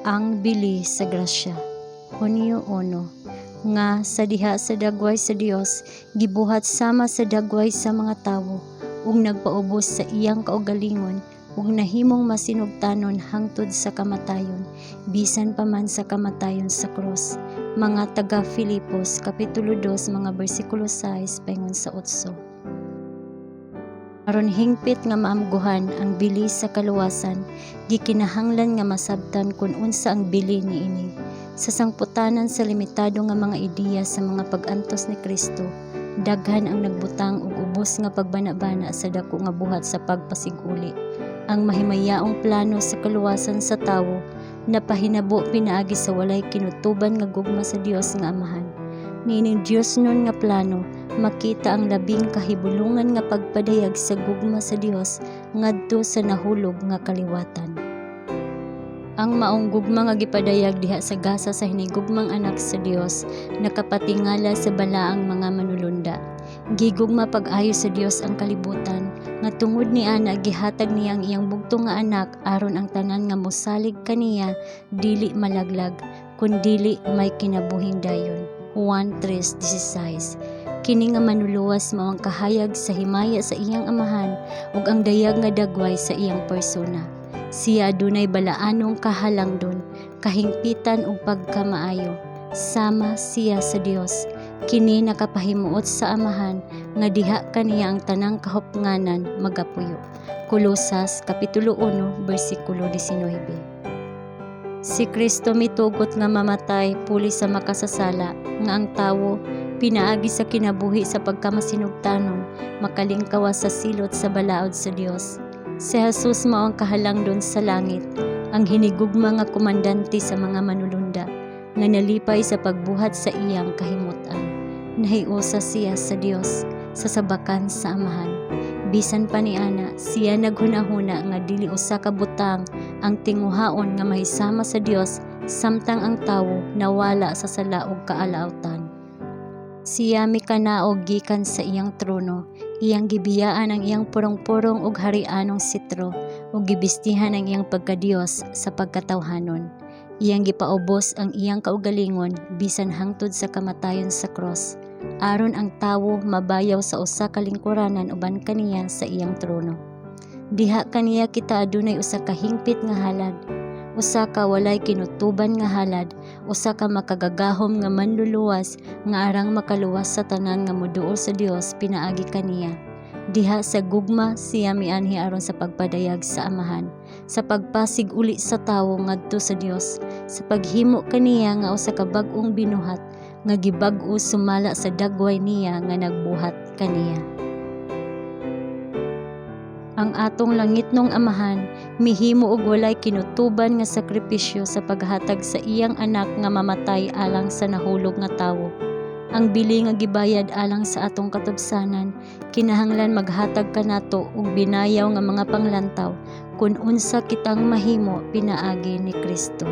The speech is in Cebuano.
Ang bili sa grasya. Hunyo 1. Nga sa diha sa dagway sa Dios gibuhat sama sa dagway sa mga tawo ug nagpaubos sa iyang kaugalingon ug nahimong masinugtanon hangtod sa kamatayon, bisan pa man sa kamatayon sa krus. Mga taga Filipos kapitulo 2 mga bersikulo 6 paingon sa 8. Aron hingpit nga maamguhan ang bili sa kaluwasan, gikinahanglan nga masabtan kon unsa ang bili niini. Sa sangputanan sa limitado nga mga ideya sa mga pag-antos ni Kristo, daghan ang nagbutang og ubos nga pagbana-bana sa dako nga buhat sa pagpasig-uli. Ang mahimayaong plano sa kaluwasan sa tawo napahinabo pinaagi sa walay kinutuban nga gugma sa Dios nga Amahan. Niining Diosnon nga plano, makita ang labing kahibulongan nga pagpadayag sa gugma sa Dios ngadto sa nahulog nga kaliwatan. Ang maong gugma nga gipadayag diha sa gasa sa hinigugmang Anak sa Dios nakapatingala sa balaang mga manulunda. Gigugma pag-ayo sa Dios ang kalibutan nga tungod niana gihatag niya ang iyang bugtong nga Anak aron ang tanan nga mosalig kaniya dili malaglag kundili may kinabuhing dayon. Juan 3:16. Kini nga Manluluwas mao ang kahayag sa himaya sa iyang Amahan ug ang dayag nga dagway sa iyang persona. Siya adunay balaanong kahalangdon, kahingpitan ug pagkamaayo. Sama siya sa Dios. Kini nakapahimuot sa Amahan nga diha kaniya ang tanang kahupnganan magapuyo. Kolosas kapitulo 1 bersikulo 19. Si Kristo mitugot nga mamatay puli sa makasasala nga ang tawo, pinaagi sa kinabuhi sa pagkamasinugtanon, makalingkawas sa silot sa balaod sa Dios. Si Jesus mao ang kahalangdon sa langit, ang hinigugma nga komandante sa mga manulunda nga nalipay sa pagbuhat sa iyang kahimutan. Nahiusa siya sa Dios sa sabakan sa Amahan. Bisan pa niana, siya naghunahuna nga dili usa ka butang ang tinguhaon nga mahisama sa Dios samtang ang tawo nawala sa sala ug kaalautan. Siya mikanaog gikan sa iyang trono, iyang gibiyaan ang iyang purong-purong ug harianong setro ug gibistihan ang iyang pagkadiyos sa pagkatawhanon. Iyang gipaubos ang iyang kaugalingon bisan hangtod sa kamatayon sa cross aron ang tawo mabayaw sa usa ka lingkuranan uban kaniya sa iyang trono. Diha kaniya kita adunay usa ka hingpit nga halad, usa ka walay kinutuban nga halad, usa ka makagagahom nga Manluluwas nga arang makaluwas sa tanan nga moduol sa Dios pinaagi kaniya. Diha sa gugma siya mianhi aron sa pagpadayag sa Amahan, sa pagpasig-uli sa tawo ngadto sa Dios, sa paghimo kaniya nga usa ka bag-ong binuhat nga gibag-o sumala sa dagway niya nga nagbuhat kaniya. Ang atong langitnong Amahan mihimo og walay kinutuban nga sakripisyo sa paghatag sa iyang Anak nga mamatay alang sa nahulog nga tawo. Ang bili nga gibayad alang sa atong katubsanan kinahanglan maghatag kanato og binayaw nga mga panglantaw kon unsa kitang mahimo pinaagi ni Kristo.